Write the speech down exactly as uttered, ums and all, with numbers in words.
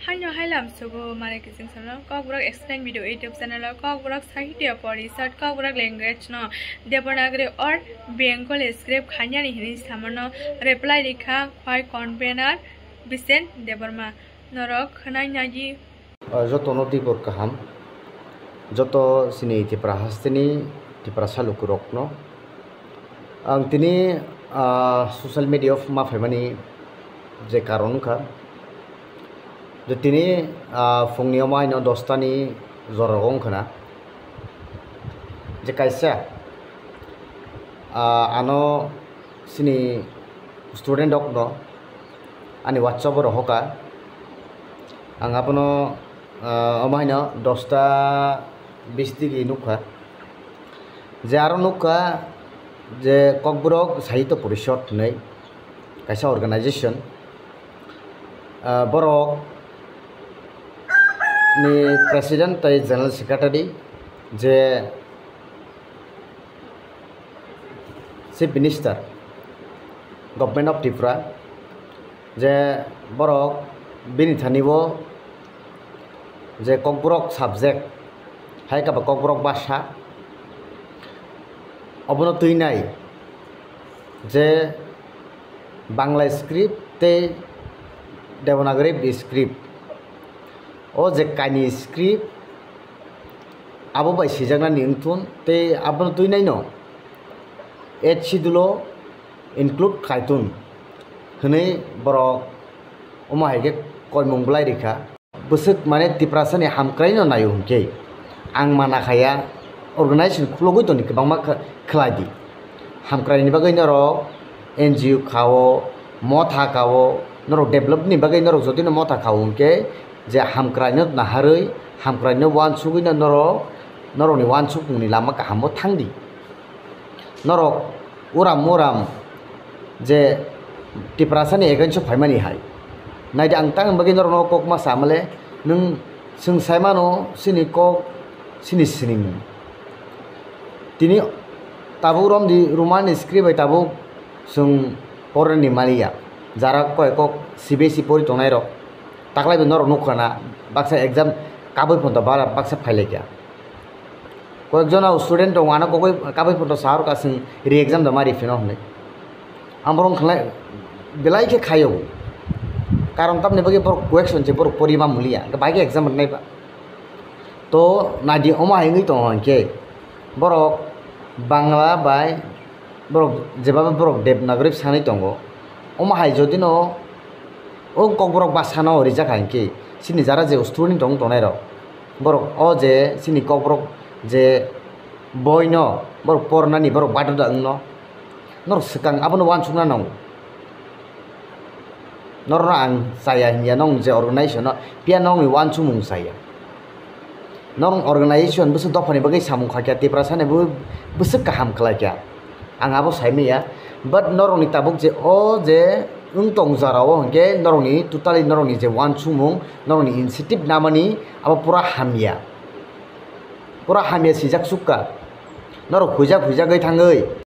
Haino hai lamsogo mane kiching samno Kokborok Explain Video YouTube channel o Kokborok Sahitya Porishad, Kokborok language no Devanagari or Bengali script khainani hinwi samano reply rikha khwai convener Bisen Debbarma. Norok khwnai nai di. O jotono tibor kaham, joto chini Tipra hasteni Tiprasa lukurokno. Ang tini, ah, social media o ma phaimani je karon wngkha, je tini, ah, phungni omo haino dosta ni jora o wngkha na, je kaisa, ah, ano chini student rokno ani WhatsApp o rohoka. Ang abono, ah, omo haino dosta bis digi nukha. Je aro nukha je Kokborok Sahitya Porishad hinwi kaisa organization, ah, borok ni president tei general secretary je Chief Minister, Government of Tripura, je borok bini thani bo je Kokborok subject, hai khe ba Kokborok bhasha, obono twi nai je Bangla script tei Devanagari script, o je kainwi script, abo bai swijaknani wngthun tei abono twi naino Eighth Schedule o include khaitun hinwi borok omo hai khe koimung bwlai rikha. Bwswk mane Tiprasani hamkraino naio hinkhe ang mana khaya, organization khulogwi toni kwbangma kh-, khlai di. Hamkraini bagwi norok N G O khao, motha khao, norok develop ni bagwi norok jotino motha khao hinkhe je hamkraino naharwi, hamkraino uansugwino norok, norokni uansukmungni lama kahamo thangdi. Norok uram uram je Tiprasani against o phaimani hai. Naidi ang tang bagwi norokno kok ma samale, nwng chwng saimano chini kok chini sinimung. Tini tabuk romdi Roman script bai tabuk chwng porani maliya. Jara koi kok C B S E pori tongnai rok. Taklai bai norok nukha na baksa exam kabui phonto bara baksa phailaikha. Koyekjona student rok ano kogwi kabui photo sahor ka chwng re-exam da ma riphino hinwi. Ang borok khlai belai khe khaio. Karon tamni bagwi borok question se borok pori ma mulia. Hwnkhe bai khe exam rwnai ba. To naidi omo hai wngwi tongo hinkhe borok Bangla bai borok jeba borok Devanagari sanwi tongo. Omo hai jodi no o Kokborok bhasha no rijak hai hinkhe chini jara je student tong tongnai rok. Borok o je chini Kokborok je boi no borok pornani borok badrwda wngno. Norok swkang abono uansukna nango. Norokno ang chaya hinya, nong je organization no, phiya nongni uansukmung chaya. Norok organization bwswk dophani bagwi samung khaikha, Tiprasani bo bwswk kaham khlaikha. Ang abo saimanya, but norokni tabuk je o je wng tong jora o hinkhe norokni totally norokni je uansukmung, norokni initiative namani abo pura hamya. Pura hamya swijak sukha. Norok huijak huijagwi thangwi.